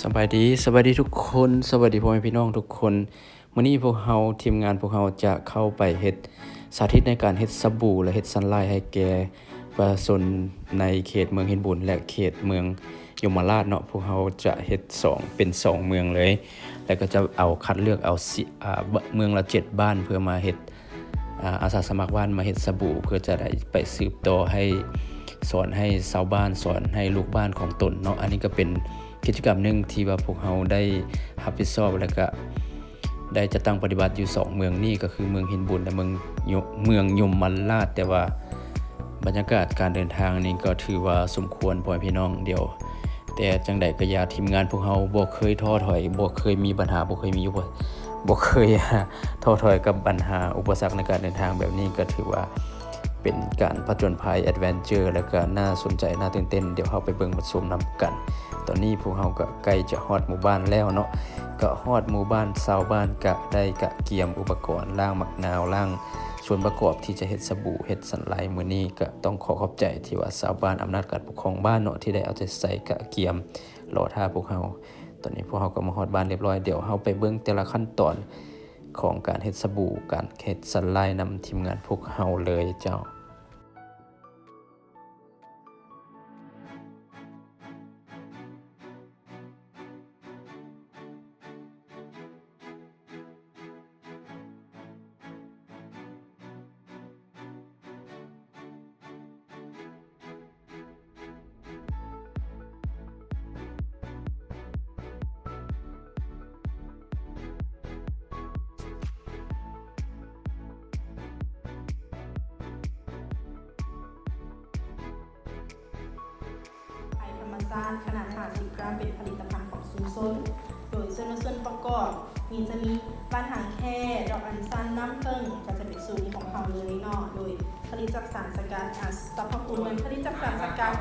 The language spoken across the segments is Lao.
ສະບາຍດີ, ສະບາຍດີທຸກຄົນ, ສະບາຍດີພໍ່ແມ່ພີ່ນ້ອງທຸກຄົນ. ມື້ນີ້ພວກເຮົາ, ທີມງານພວກເຮົາຈະເຂົ້າໄປເຮັດ, ສາທິດໃນການເຮັດສະບູ ແລະ ເຮັດຊັນໄລໃຫ້ແກ່ປະຊາຊົນໃນເຂດເມືອງຫີນບຸນ ແລະ ເຂດເມືອງຍົມມະລາດເນາະ. ພວກເຮົາຈະເຮັດສອງ, ເປັນສອງເມືອງເລີຍ ແລ້ວກໍຈະເອົາ, ຄັດເລືອກເອົາ ເມືອງລະເຈັດບ້ານ ເພື່ອມາເຮັດ ອາ, ອາສາສະໝັກບ້ານມາເຮັດສະບູ ເພື່ອຈະໄດ້ໄປສືບຕໍ່ໃຫ້, ສອນໃຫ້ຊາວບ້ານ, ສອນໃຫ້ລູກບ້ານຂອງຕົນເນາະ. ອັນນີ້ກໍເປັນກິດຈະກຳໜຶ່ງທີ່ວ່າພວກເຮົາໄດ້ຮັບຜິດຊອບ ແລ້ວກະໄດ້ຈັດຕັ້ງປະຕິບັດຢູ່ສອງເມືອງນີ້ ກໍຄືເມືອງຫີນບຸນ ແລະ ເມືອງ ເມືອງຍົມມະລາດ. ແຕ່ວ່າບັນຍາກາດການເດີນທາງນີ້ກໍຖືວ່າສົມຄວນ ພໍ່ແມ່ພີ່ນ້ອງ. ດຽວ ແຕ່ຈັ່ງໃດກໍຢ່າ, ທີມງານພວກເຮົາບໍ່ເຄີຍທໍ້ຖອຍ, ບໍ່ເຄີຍມີບັນຫາ, ບໍ່ເຄີຍມີອຸປະ, ບໍ່ເຄີຍທໍ້ຖອຍກັບບັນຫາອຸປະສັກໃນການເດີນທາງແບບນີ້. ກໍຖືວ່າເປັນການຜະຈົນໄພ ແອັດເວັນເຈີ ແລ້ວກໍໜ້າສົນໃຈ, ໜ້າຕື່ນເຕັ້ນ. ດຽວເຮົາໄປເບິ່ງໄປຊົມນຳກັນ. ຕອນນີ້ພວກເຮົາກໍໃກ້ຈະຮອດໝູ່ບ້ານແລ້ວເນາະ, ກໍຮອດໝູ່ບ້ານ, ຊາວບ້ານກໍໄດ້ກະກຽມອຸປະກອນລ້າງໝາກນາວ, ລ້າງສ່ວນປະກອບທີ່ຈະເຮັດສະບູ, ເຮັດ ສັນໄລມື້ນີ້ກໍຕ້ອງຂໍຂອບໃຈທີ່ວ່າຊາວບ້ານອຳນາດການປົກຄອງບ້ານເນາະ ທີ່ໄດ້ເອົາໃຈໃສ່ກະກຽມລໍຖ້າພວກເຮົາ. ຕອນນີ້ພວກເຮົາກໍມາຮອດບ້ານລຽບລ້ອຍ, ດຽວເຮົາໄປເບິ່ງແຕ່ລະຂັ້ນຕອນຂອງການເຮັດສະບູ, ການເຮັດສັນໄລນຳທີມງານພວກເຮົາເລີຍເຈົ້າ. ໄພທຳມະຊາດຂະໜາດຫ້າສິບກຣາມ ເປັນຜະລິດຕະພັນຂອງຊຸມຊົນ, ໂດຍສ່ວນ ສ່ວນປະກອບມີ ຈະມີ ຫວ່ານຫາງແຂ້, ດອກອັນຊັນ, ນ້ຳເຜິ້ງ ກໍຈະເປັນສູດຂອງເຮົາເລີຍເນາະ, ໂດຍຜະລິດຈາກສານສະກັດ, ອາ, ສັບພະຄຸນມັນຜະລິດຈາກສານສະກັດ.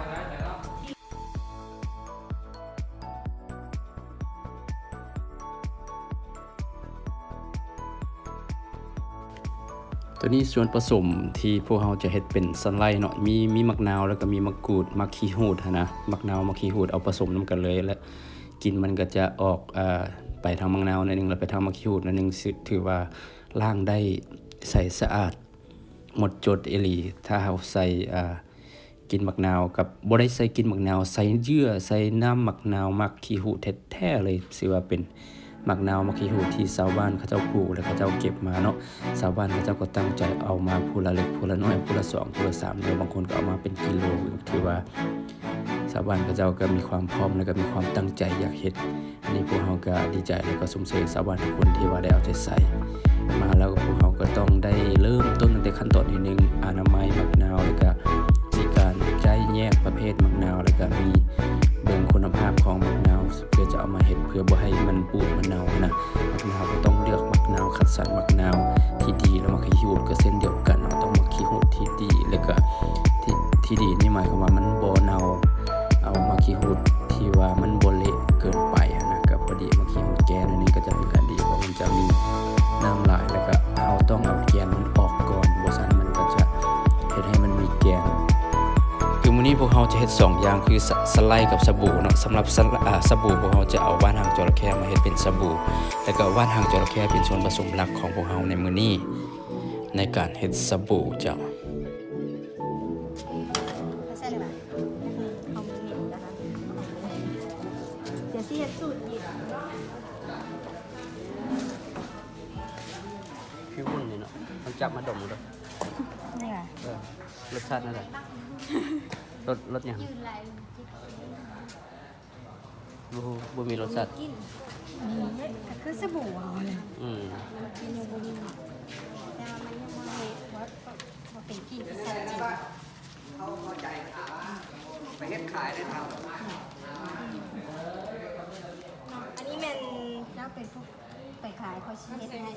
ໂຕນີ້ສ່ວນປະສົມທີ່ພວກເຮົາຈະເຮັດເປັນສັນໄລເນາະ, ມີ ມີໝາກນາວ ແລ້ວກໍມີໝາກກູດ, ໝາກຂີ້ຫູດຫັ້ນນະ, ໝາກນາວ ໝາກຂີ້ຫູດ ເອົາປະສົມນຳກັນເລີຍ ແລະ ກິ່ນມັນກໍຈະອອກ, ເອີ, ໄປທາງໝາກນາວໜ້ອຍໜຶ່ງ ແລ້ວໄປທາງໝາກຂີ້ຫູດໜ້ອຍໜຶ່ງ, ຖືວ່າລ້າງໄດ້ໃສສະອາດໝົດຈົດອີ່ຫຼີ. ຖ້າເຮົາໃສ່, ເອີ, ກິ່ນໝາກນາວກັບ ບໍ່ໄດ້ໃສ່ກິ່ນໝາກນາວ, ໃສ່ເຍື່ອ, ໃສ່ນ້ຳໝາກນາວ, ໝາກຂີ້ຫູດແທ້ໆເລີຍ. ຖືວ່າເປັນໝາກນາວ ໝາກຂີ້ຫູດທີ່ຊາວບ້ານເຂົາເຈົ້າປູກ ແລະ ເຂົາເຈົ້າເກັບມາເນາະ. ຊາວບ້ານເຂົາເຈົ້າກໍຕັ້ງໃຈເອົາມາຜູ້ລະເລັກຜູ້ລະນ້ອຍ, ຜູ້ລະສອງ, ຜູ້ລະສາມ, ຫຼືບາງຄົນກໍເອົາມາເປັນກິໂລ. ຖືວ່າຊາວບ້ານເຂົາເຈົ້າກໍມີຄວາມພ້ອມ ແລະ ກໍມີຄວາມຕັ້ງໃຈຢາກເຮັດ. ອັນນີ້ພວກເຮົາກໍດີໃຈ ແລ້ວກໍຊົມເຊີຍຊາວບ້ານທຸກຄົນທີ່ວ່າໄດ້ເອົາໃຈໃສ່ມາ. ແລ້ວພວກເຮົາກໍຕ້ອງໄດ້ເລີ່ມຕົ້ນຕັ້ງແຕ່ຂັ້ນຕອນທີໜຶ່ງ ອະນາໄມໝາກນາວ ແລ້ວກໍມີການໄລ່ແຍກປະເພດໝາກນາວ ແລ້ວກໍມີເບິ່ງຄຸນນະພາບຂອງໝາກນາວ ເພື່ອຈະເອົາມາເຮັດ ເພື່ອບໍ່ໃຫ້ມັນບູດມັນເນົ່າຫັ້ນນະ. ໝາກນາວກໍຕ້ອງເລືອກໝາກນາວ, ຄັດສັນໝາກນາວທີ່ດີ ແລ້ວໝາກຂີ້ຫູດກໍເຊັ່ນດຽວກັນ, ເຮົາຕ້ອງໝາກຂີ້ຫູດທີ່ດີ ແລ້ວກໍທີ່ ທີ່ດີນີ້ໝາຍຄວາມວ່າມັນບໍ່ເນົ່າ. ເອົາໝາກຂີ້ຫູດທີ່ວ່າມັນບໍ່ເລະເກີນໄປຫັ້ນນະ, ກໍພໍດີ. ໝາກຂີ້ຫູດແກ່ໜ້ອຍໜຶ່ງກໍຈະເປັນການດີ ເພາະມັນຈະມີນ້ຳຫຼາຍ, ແລ້ວກໍເຮົາຕ້ອງເອົາແກ່ນມັນອອກກ່ອນ, ບໍ່ຊັ້ນມັນກໍຈະເຮັດໃຫ້ມັນມີແກ່ນ. ຄືມື້ນີ້ພວກເຮົາຈະເຮັດສອງຢ່າງ ຄື ສະ ສະໄລກັບສະບູເນາະ. ສຳລັບສະ ອາ ສະບູ ພວກເຮົາຈະເອົາຫວ່ານຫາງຈໍລະເຂົ້ມາເຮັດເປັນສະບູ ແລ້ວກໍຫວ່ານຫາງຈໍລະເຂົ້ເປັນສ່ວນປະສົມຫຼັກຂອງພວກເຮົາໃນມື້ນີ້ ໃນການເຮັດສະບູເຈົ້າ. ເຮົາໃສ່ໄດ້ປະ? ເຮົາມີເມັນນະຄະ. ດຽວຊິເຮັດສູດເຢັນເນາະ. ຜິວອຸ່ນນີ້ເນາະ, ລອງຈັບມາດົມເບິ່ງເດີ. ນີ້ຫວາ? ເອີ, ລົດຊາດແນວໃດ? ລົດ ລົດຫຍັງ? ບໍ່ ບໍ່ມີລົດຊາດ. ກິນ ກໍຄືສະບູເຮົາແຫຼະ. ອືມ ກິນຍັງບໍ່ມີ, ແຕ່ວ່າມັນຍັງບໍ່ເລະ ບໍ່ ບໍ່ເປັນກິ່ນທີ່ຊັດເຈນ. ໄປເຮັດຂາຍໄດ້ເທົ່າ. ອັນນີ້ແມ່ນເຈົ້າເປັນຜູ້ໄປຂາຍ, ຂ້ອຍຊິເຮັດໃຫ້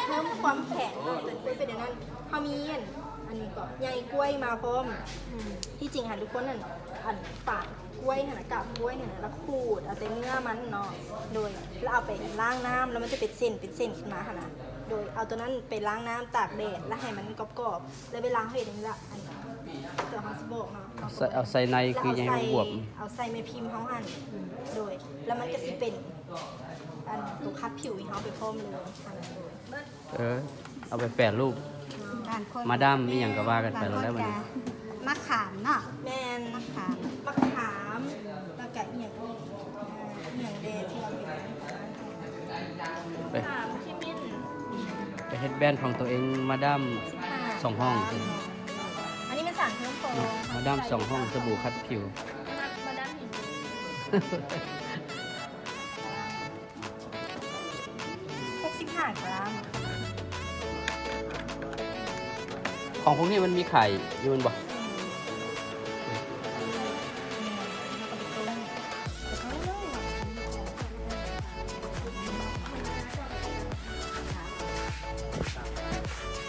ເພີ່ມຄວາມແຂງເນາະ. ຕົວນີ້ເປັນແນວນັ້ນ. ເຮົາມີອັນ ອັນນີ້ກໍໃຍກ້ວຍມາພ້ອມ. ອືມ ທີ່ຈິງຫັ້ນທຸກຄົນຫັ້ນ ອັນ ຝານກ້ວຍຫັ້ນນະ, ກາບກ້ວຍຫັ້ນນະ, ແລ້ວຂູດເອົາແຕ່ເນື້ອມັນເນາະ, ໂດຍ ແລ້ວເອົາໄປລ້າງນ້ຳ ແລ້ວມັນຈະເປັນເສັ້ນ ເປັນເສັ້ນຂຶ້ນມາຫັ້ນນະ, ໂດຍເອົາຕົວນັ້ນໄປລ້າງນ້ຳຕາກແດດ ແລ້ວໃຫ້ມັນກອບໆ ແລ້ວເວລາເຮົາເຮັດອັນນີ້ລະ ອັນ ດຽວເຮົາຊິບອກເນາະ ເອົາໃສ່ ເອົາໃສ່ໃນຄືຫຍັງໃຫ້ມັນບວມ ເອົາໃສ່ແມ່ພິມເຮົາຫັ້ນ ໂດຍ ແລ້ວມັນກໍຊິເປັນ ອັນ ຕົວຂັດຜິວໃຫ້ເຮົາໄປພ້ອມເລີຍ ອັນນັ້ນໂດຍ ເອີ ເອົາໄປແປຮູບ ບາງຄົນ ມາດາມອີ່ຫຍັງກໍວ່າກັນໄປ ບາງຄົນ ແລ້ວ ແລ້ວມັນ ກໍ ໝາກຂາມເນາະ ແມ່ນ ໝາກຂາມ ໝາກຂາມ ແລ້ວກະອີ່ຫຍັງອີກ ອີ່ຫຍັງແດ່ທີ່ວ່າເປັນ ໄປ ຂາມ ຂະມິ້ນ ໄປເຮັດແບຣນຂອງຕົວເອງ ມາດາມສອງຫ້ອງ ອັນນີ້ແມ່ນສານເພີ່ມຟອງ ມາດາມສອງຫ້ອງ ສະບູຂັດຜິວ ມາດາມ ມາດາມຫີນ ຫົກສິບຫ້າກຣາມ ຂອງພວກນີ້ມັນມີຂາຍຢູ່ແມ່ນບໍ່?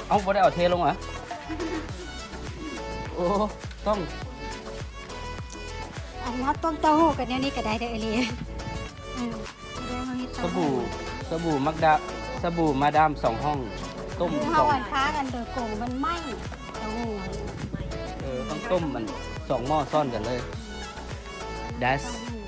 ເອົ້າ ບໍ່ໄດ້ເອົາເທລົງຫວາ? ໂອ້ ຕ້ອງ ອັນເຮົາຕົ້ມເຕົ້າຫູ້ກັນແນວນີ້ກໍໄດ້ເດີ້ ອີ່ຫຼີ ເອີ. ສະບູ ສະບູມັກດາ ສະບູມາດາມສອງຫ້ອງ ຕົ້ມ ຄືເຮົາ ສອງ ອັນ ພາກັນໂດຍກົງ ມັນໄໝ້ເຕົ້າຫູ້ ເອີ ຕ້ອງຕົ້ມມັນສອງໝໍ້ຊ້ອນກັນເລີຍ ເຕົ້າຫູ້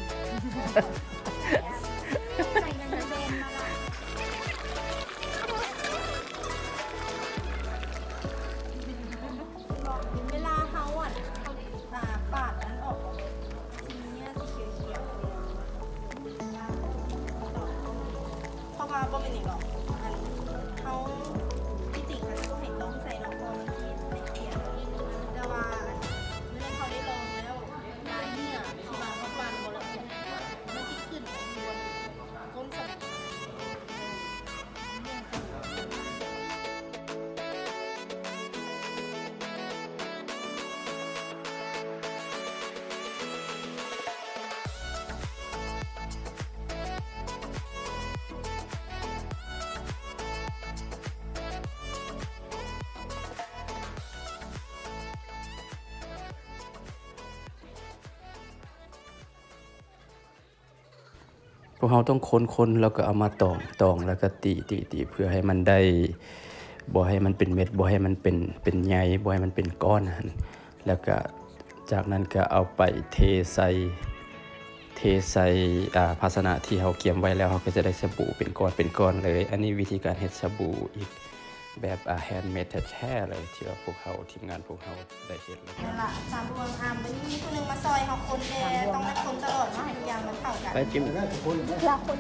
ເວລາເຮົາ ອັນ ເຮົາ ອ່າ ປາດອັນນັ້ນອອກ ຊິມີເນື້ອສີຂຽວໆ ເພາະວ່າບໍ່ແມ່ນຫຍັງດອກ ອັນ ເຮົາ ທີ່ຈິງເຂົາຈະບໍ່ໃຫ້ຕົ້ມໃສ່ເນາະ ເພາະວ່າມັນຊິເປັນເສຍ ແຕ່ວ່າ ອັນ ມື້ນັ້ນເຮົາໄດ້ລອງແລ້ວ ລາຍເນື້ອທີ່ວ່າເຮົາປາດບໍ່ລະອຽດ ມັນຊິຂຶ້ນຢູ່ບົນກົ້ນສະ ພວກເຮົາຕ້ອງຄົນໆ ແລ້ວກໍເອົາມາຕອງ ຕອງ ແລ້ວກໍຕີ ຕີ ຕີ ເພື່ອໃຫ້ມັນໄດ້ ບໍ່ໃຫ້ມັນເປັນເມັດ ບໍ່ໃຫ້ມັນເປັນ ເປັນໃຍ ບໍ່ໃຫ້ມັນເປັນກ້ອນຫັ້ນ ແລ້ວກໍຈາກນັ້ນກໍເອົາໄປເທໃສ່ ເທໃສ່ ອ່າ ພາຊະນະທີ່ເຮົາກຽມໄວ້ແລ້ວ ເຮົາກໍຈະໄດ້ສະບູເປັນກ້ອນ ເປັນກ້ອນເລີຍ. ອັນນີ້ວິທີການເຮັດສະບູອີກ ແບບ ອ່າ ແຮນເມດແທ້ໆເລີຍ ທີ່ວ່າພວກເຮົາ ທີມງານພວກເຮົາໄດ້ເຮັດແລ້ວ. ນັ້ນລະ ສາມບ່ວງ. ອ່າ ບາດນີ້ມີຜູ້ໜຶ່ງມາຊ່ອຍເຮົາຄົນແດ່ ຕ້ອງໄດ້ຄົນຕະຫຼອດເນາະ ໃຫ້ທຸກຢ່າງມັນເຂົ້າກັນ. ໄປຈິ້ມ ເທື່ອຄົນ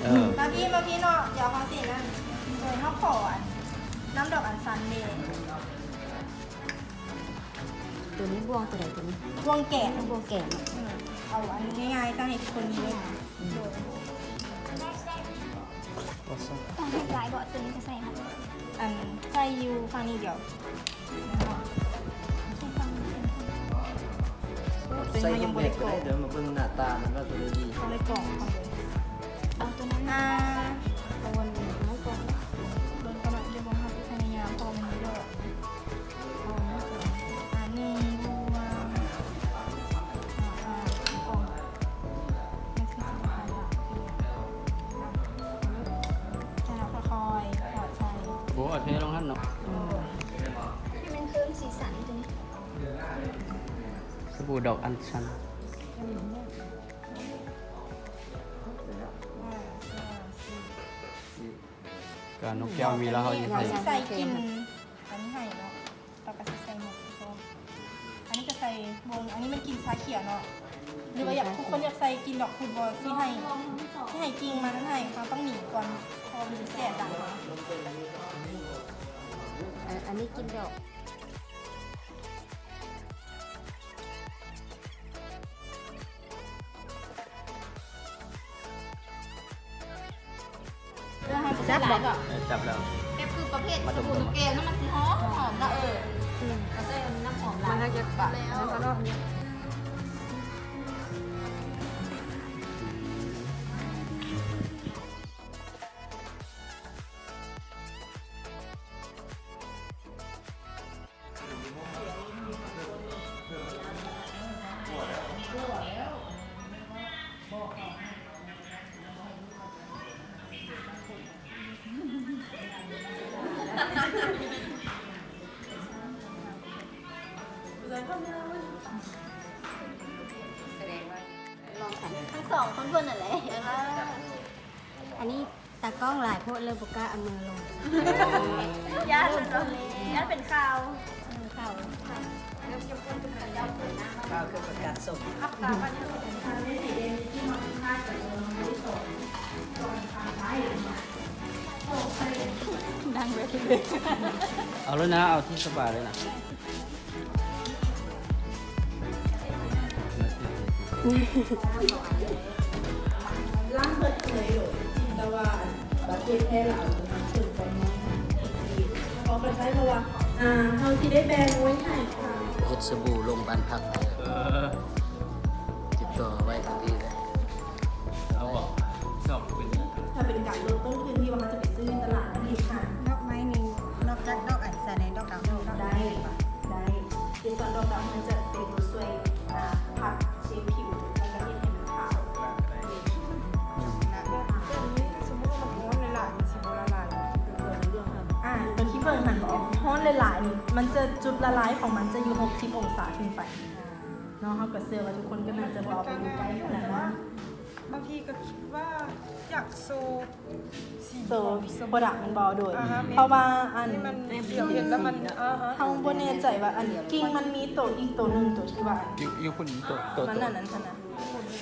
ເອີ ມາພີ້ ມາພີ້ເນາະ ດຽວເຮົາຊິນັ້ນ ໂດຍເຮົາຂໍ ອັນ ນ້ຳດອກອັນຊັນແດ່. ຕົວນີ້ບ່ວງຕົວໃດຕົວນີ້? ບ່ວງແກະ ບ່ວງແກະເນາະ. ເອີ ເອົາອັນງ່າຍໆ ຈະໃຫ້ທຸກຄົນມີເລີຍ. ອືມ ໂດຍ ຕ້ອງເຮັດຫຼາຍບໍ່? ຕົວນີ້ກໍໃສ່ເນາະ. ອັນໃສ່ຢູ່ຝັ່ງນີ້ດຽວ. ໃສ່ຢູ່ ໃສ່ຍັງບໍ່ໄດ້ກອງ ເດີມາເບິ່ງໜ້າຕາມັນວ່າຕົວໃດດີ. ເອົາໄດ້ກອງ ເອົາຕົວນັ້ນ. ອ່າ ເອົາອັນນີ້ໄວ້ກ່ອນ ເບິ່ງກ່ອນເນາະ ດຽວເຮົາຊິພະຍາຍາມ ເພາະວ່າມັນມີດອກ. ອ່າ ໜຶ່ງບ່ວງ ອ່າ ກອງ ມັນຄືຊິບໍ່ທັນລະ. ອ່າ ຄ່ອຍໆ ຖອດໃສ່. ໂອ້ ເທລົງຫັ້ນເນາະ. ໂດຍ ໃຫ້ມັນເພີ່ມສີສັນຕົວນີ້. ສະບູດອກອັນຊັນ. ການນົກແກ້ວມີແລ້ວ ເຮົາຊິໃສ່ ໃສ່ກິນ ອັນນີ້ໃຫ້ເນາະ ເຮົາກໍຊິໃສ່ໝົດ. ອັນນີ້ກໍໃສ່ບົງ ອັນນີ້ມັນກິ່ນຊາຂຽວເນາະ ຫຼືວ່າຢາກ ທຸກຄົນຢາກໃສ່ກິ່ນດອກພຸດບໍ່? ຊິໃຫ້ ຊິໃຫ້ກິ່ງມັນໃຫ້ ເຮົາຕ້ອງໜີກ່ອນ ເພາະວ່າມັນຊິແສບດັງ. ອັນ ອັນນີ້ກິ່ນດອກ. ຈັບບໍ່? ເອີ ຈັບແລ້ວ. ແບບຄືປະເພດສະບູນົກແກ້ວນັ້ນ ມັນຊິຫອມໆ ເນາະ. ເອີ ອືມ ກໍໃສ່ນ້ຳຫອມຫຼາຍ ມັນໜ້າຈະປະແລ້ວ ມັນກໍລອກນີ້. ເ ສອງຄົນເພິ່ນນັ້ນແຫຼະ. ອັນນີ້ຕາກ້ອງຫຼາຍໂພດ ເລີຍບໍ່ກ້າເອົາມືລົງ. ຢ້ານເນາະ ຢ້ານເປັນຂ່າວ. ເອີ ຂ່າວ ຂ່າວຄືປະກາດສົມ. ນັ່ງໄວ້ເລີຍ. ເອົາເລີຍນະ ເອົາທີ່ສະບາຍເລີຍນະ. ລ້າງເປີດເຜີຍໂດຍ ແຕ່ວ່າບັດເທດແທ້ລະເອົາຕົວນັ້ນເຖິງກ່ອນເນາະ. ຂໍເຂົ້າໃຈ ເພາະວ່າ ອ່າ ເຮົາຊິໄດ້ແບ່ງໄວ້ໃຫ້ເຮັດສະບູລົງບ້ານພັກ. ເອີ ຕິດຕໍ່ໄວ້ທາງນີ້ແຫຼະ. ເອົາບໍ່? ຊອບເປັນຫຍັງ? ຖ້າເປັນການລົດຕົ້ນທຶນທີ່ວ່າເຮົາຈະໄປຊື້ຕະຫຼາດນັ້ນເອງ. ດອກໄມ້ນີ້ ນອກຈາກດອກອັນສະແດງ ດອກດາວ ດອກດາວ ໄດ້ ໄດ້. ເກສອນດອກດາວມັນຈະເປັນຕົວຊ່ວຍ ອ່າ ພັດເຊວຜິວ ແລ້ວກໍເຮັດໃຫ້ມັນຂາວ. ແບບນີ້ ສົມມຸດວ່າມັນຮ້ອນຫຼາຍໆ ມັນຊິບໍ່ລະລາຍບໍ່? ອ່າ ຕົວທີ່ເບິ່ງຫັ້ນບໍ່? ຮ້ອນຫຼາຍໆນີ້ ມັນຈະ ຈຸດລະລາຍຂອງມັນຈະຢູ່ຫົກສິບອົງສາຂຶ້ນໄປ. ເນາະ ເຮົາກໍເຊື່ອວ່າທຸກຄົນກໍໜ້າຈະຕອບໄດ້ໃກ້ຂະໜາດນັ້ນ. ບາງທີກໍຄິດວ່າຢາກໂຊ ໂຊ ໂຊໂປຣດັກແມ່ນບໍ່? ໂດຍ ອ່າຮະ ເພາະວ່າອັນ ໃຫ້ມັນ ດຽວເຫັນແລ້ວມັນ ອ່າຮະ ເຮົາບໍ່ແນ່ໃຈວ່າອັນກິ່ງມັນມີໂຕອີກໂຕໜຶ່ງ ໂຕທີ່ວ່າ ຢູ່ ຢູ່ພຸ້ນ ໂຕ ໂຕ ມັນ ໂຕ ອັນນັ້ນຫັ້ນນະ.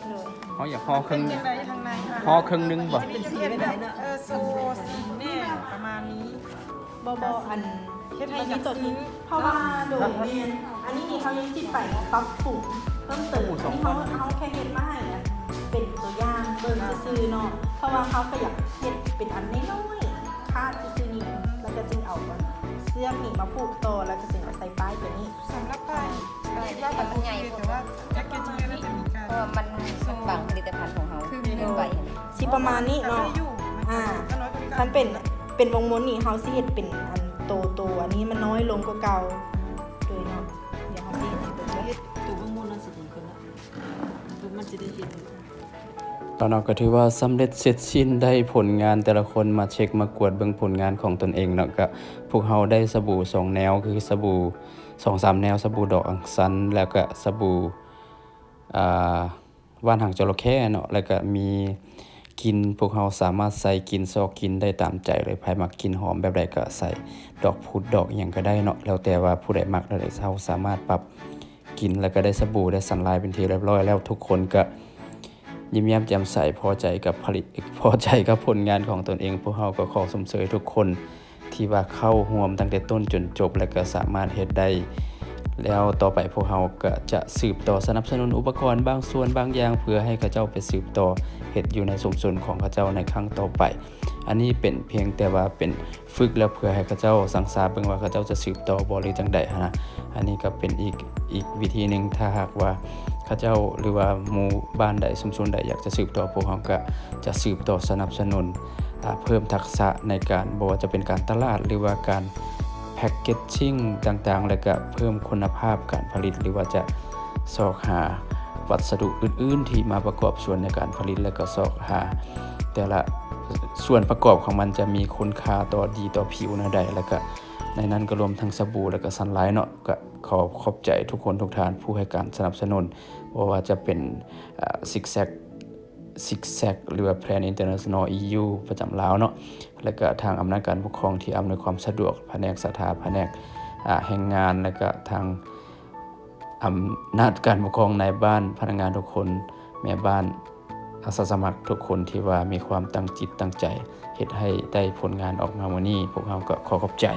ໂດຍ ເຮົາຢາກຫໍ່ເຄິ່ງ ເປັນຈັ່ງໃດທາງໃນ ຫໍ່ເຄິ່ງໜຶ່ງບໍ່? ມັນຈະເປັນ ເອີ ໂຊສີແດ່ປະມານນີ້. ບໍ່ ບໍ່ ອັນ ເຮັດໃຫ້ຢາກຊື້ ເພາະວ່າ ໂດຍ ແມ່ນ ອັນນີ້ນີ້ເຮົາຍັງຊິໄປປັບປຸງເພີ່ມເຕີມ. ອັນນີ້ເຮົາ ເຮົາແຄ່ເຮັດມາໃຫ້ ອັນ ເປັນຕົວຢ່າງເບິ່ງຊື່ໆເນາະ ເພາະວ່າເຮົາກໍຢາກເຮັດເປັນອັນນ້ອຍໆ ຄາດຊື່ໆນີ້ ແລ້ວກໍຈຶ່ງເອົາອັນເຊືອກນີ້ມາຜູກຕໍ່ ແລ້ວກໍຈຶ່ງເອົາໃສ່ປ້າຍຕົວນີ້. ສຳລັບປ້າຍ ຄິດວ່າມັນໂອເຄ ແຕ່ວ່າແພັກເກດຈິງກໍໜ້າຈະມີການ ເພາະວ່າມັນ ມັນບັງຜະລິດຕະພັນຂອງເຮົາເກີນໄປ. ຊິປະມານນີ້ເນາະ. ອ່າ ຄັນເປັນ ເປັນວົງມົນນີ້ ເຮົາຊິເຮັດເປັນອັນໂຕ ໂຕອັນນີ້ມັນນ້ອຍລົງກວ່າເກົ່າ. ໂດຍເນາະ ດຽວເຮົາຊິເຮັດໃຫ້ເບິ່ງເດີ. ເຮັດໂຕວົງມົນນັ້ນຊິດີກວ່າເນາະ ມັນຊິໄດ້ເຫັນ. ຕອນເຮົາກໍຖືວ່າສຳເລັດເສັດສິ້ນ ໄດ້ຜົນງານແຕ່ລະຄົນມາເຊັກມາກວດເບິ່ງຜົນງານຂອງຕົນເອງເນາະ. ກໍພວກເຮົາໄດ້ສະບູສອງແນວ ຄືສະບູສອງສາມແນວ ສະບູດອກອັງສັນ ແລ້ວກໍສະບູ ອ່າ ຫວ່ານຫາງຈໍລະເຂ້ເນາະ ແລ້ວກະມີກິ່ນ ພວກເຮົາສາມາດໃສ່ກິ່ນຊອກກິ່ນໄດ້ຕາມໃຈເລີຍ. ໃຜມັກກິ່ນຫອມແບບໃດກະໃສ່ ດອກພຸດ ດອກອີ່ຫຍັງກະໄດ້ເນາະ ແລ້ວແຕ່ວ່າຜູ້ໃດມັກແນວໃດ. ເຮົາສາມາດປັບກິ່ນ ແລ້ວກະໄດ້ສະບູ ໄດ້ສັນລາຍເປັນທີ່ຮຽບຮ້ອຍແລ້ວ. ທຸກຄົນກະຍິ້ມແຍ້ມແຈ່ມໃສ ພໍໃຈກັບຜະລິດ ພໍໃຈກັບຜົນງານຂອງຕົນເອງ. ພວກເຮົາກໍຂໍຊົມເຊີຍໃຫ້ທຸກຄົນ ທີ່ວ່າເຂົ້າຮ່ວມຕັ້ງແຕ່ຕົ້ນຈົນຈົບ ແລະ ກໍສາມາດເຮັດໄດ້. ແລ້ວຕໍ່ໄປພວກເຮົາກໍຈະສືບຕໍ່ສະໜັບສະໜູນອຸປະກອນບາງສ່ວນບາງຢ່າງ ເພື່ອໃຫ້ເຂົາເຈົ້າໄປສືບຕໍ່ເຮັດຢູ່ໃນຊຸມຊົນຂອງເຂົາເຈົ້າໃນຄັ້ງຕໍ່ໄປ. ອັນນີ້ເປັນພຽງແຕ່ວ່າເປັນຝຶກແລ້ວ ເພື່ອໃຫ້ເຂົາເຈົ້າສັງສາເບິ່ງວ່າເຂົາເຈົ້າຈະສືບຕໍ່ບໍ່ ຫຼື ຈັ່ງໃດຫັ້ນນະ. ອັນນີ້ກໍເປັນອີກ ອີກວິທີໜຶ່ງ ຖ້າຫາກວ່າເຂົາເຈົ້າ ຫຼືວ່າໝູ່ບ້ານໃດ ຊຸມຊົນໃດຢາກຈະສືບຕໍ່ ພວກເຮົາກໍຈະສືບຕໍ່ສະໜັບສະໜູນ ອາ ເພີ່ມທັກສະໃນການ ບໍ່ວ່າຈະເປັນການຕະຫຼາດ ຫຼືວ່າການແພັກເກັດຊິງຕ່າງໆ ແລະກະເພີ່ມຄຸນນະພາບການຜະລິດ ຫຼືວ່າຈະຊອກຫາວັດສະດຸອື່ນໆ ທີ່ມາປະກອບສ່ວນໃນການຜະລິດ ແລະກະຊອກຫາແຕ່ລະສ່ວນປະກອບຂອງມັນຈະມີຄຸນຄ່າຕໍ່ ດີຕໍ່ຜິວແນວໃດ ແລະກະໃນນັ້ນກໍລວມທັງສະບູ ແລະກະສັນລາຍເນາະ. ກະຂໍຂອບໃຈທຸກຄົນທຸກທ່ານຜູ້ໃຫ້ການສະໜັບສະໜູນ ບໍ່ວ່າຈະເປັນ ອາ ຊິກແຊັກ ຊິກແຊັກ ຫຼືວ່າ Plan International ອີ ຢູ ປະຈຳລາວເນາະ ແລະກະທາງອຳນາດການປົກຄອງທີ່ອຳນວຍຄວາມສະດວກ, ພະແນກສາທາ, ພະແນກ ອາ ແຮງງານ ແລະກະທາງອຳນາດການປົກຄອງນາຍບ້ານ, ພະນັກງານທຸກຄົນ, ແມ່ບ້ານ, ອາສາສະໝັກທຸກຄົນທີ່ວ່າມີຄວາມຕັ້ງຈິດຕັ້ງໃຈເຮັດໃຫ້ໄດ້ຜົນງານອອກມາມື້ນີ້. ພວກເຮົາກໍຂໍຂອບໃຈ.